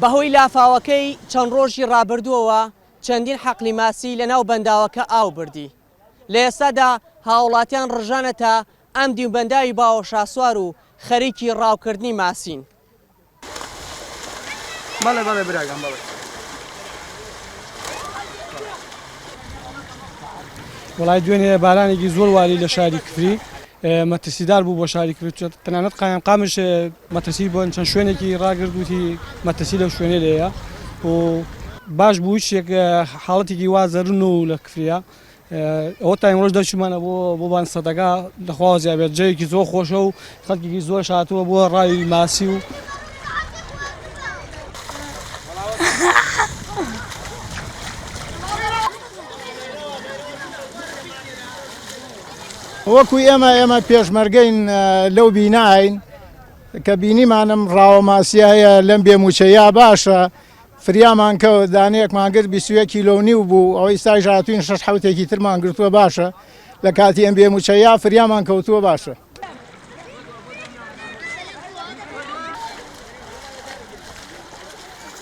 بەهۆی لافاوەکەی چەند ڕۆژی ڕابردووەوە چەندین حەقلی ماسی لەناو بەنداوەکە ئاو بردی. لە ئێستادا هاوڵاتیان ڕژانەتە ئەم دیو بەنداوی باوەشاسوار و خەریکی ڕاوکردنی ماسین. بەڵێ بەڵێ براگەم بەڵێ. وەڵای دوێنێ بارانێکی زۆر واری لە شاری کفری مەترسیدار بوو بۆ شاری کفری تەنانەت قایمقامیش مەترسی بۆ چەند شوێنێکی ڕاگرت وتی مەترسی لەو شوێنەی لێیە و باش بوو هیچ شتێک حاڵەتێکی وا زەرن و لە کفریە ئەوە تا ئیمڕۆش دەرچوومانە بۆ بۆ بان سەدەکە لەخواوە زیابێت جێیەکی زۆر خۆشە و خەڵکێکی زۆر هاتووە بۆ ڕاوی ماسی و وەکو ئێمە ئێمە پێشمەرگەین لەو بیناین کە بینیمانم ڕاوە ماسیە هەیە لەم بێ موچەیە باشە فریامان کەوت دانەیەکمان گرت 21 کیلۆ و نیو بوو ئەوەی ئیستایش هاتوین شەش حەوتێکی ترمان گرتووە باشە لە کاتی ئەم بێ موچەیە فریامان کەوتووە باشە.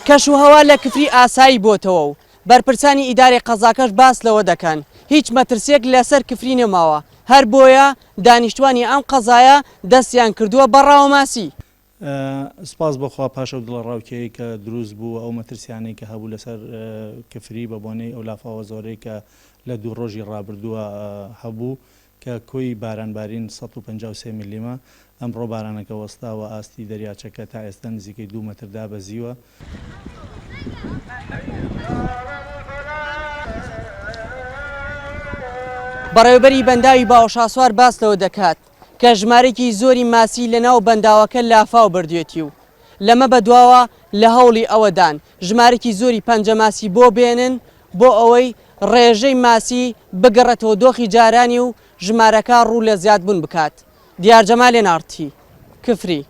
کەشوهەوا لە کفری ئاسایی بۆتەوە و بەرپرسانی ئیدارەی قەزاکەش باس لەوە دەکەن، هیچ مەترسییەک لەسەر کفری نەماوە، هەر بۆیە دانیشتوانی ئەم قەزایە دەستیان کردووە بە ڕاوەماسی. سوپاس بۆ خوا پاش ئەو دڵەڕاوکێیەی کە دروست بوو و ئەو مەترسیانەی کە هەبوو لەسەر کفری بە بۆنەی ئەو لافاوە زۆرەی کە لە دوو ڕۆژی ڕابردووە هەبوو کە کۆی باران بارین 153 ملیمە، ئەمڕۆ بارانەکە وەستا و ئاستی دەریاچەکە تا ئێستا نزیکەی دوو مەتر دابەزیوە. بەڕێوەبەری بەنداوی باوەشاسوار باس لەوە دەکات، کە ژمارەیەکی زۆری ماسی لەناو بەنداوەکە لافاو بردوێتی و لەمە بەدواوە لە هەوڵی ئەوەدان ژمارەیەکی زۆری پەنجە ماسی بۆ بێنن بۆ ئەوەی ڕێژەی ماسی بگەڕێتەوە دۆخی جارانی و ژمارەکە ڕوو لە زیادبوون بکات. دیار جەمال، ئێن ئاڕ تی، کفری.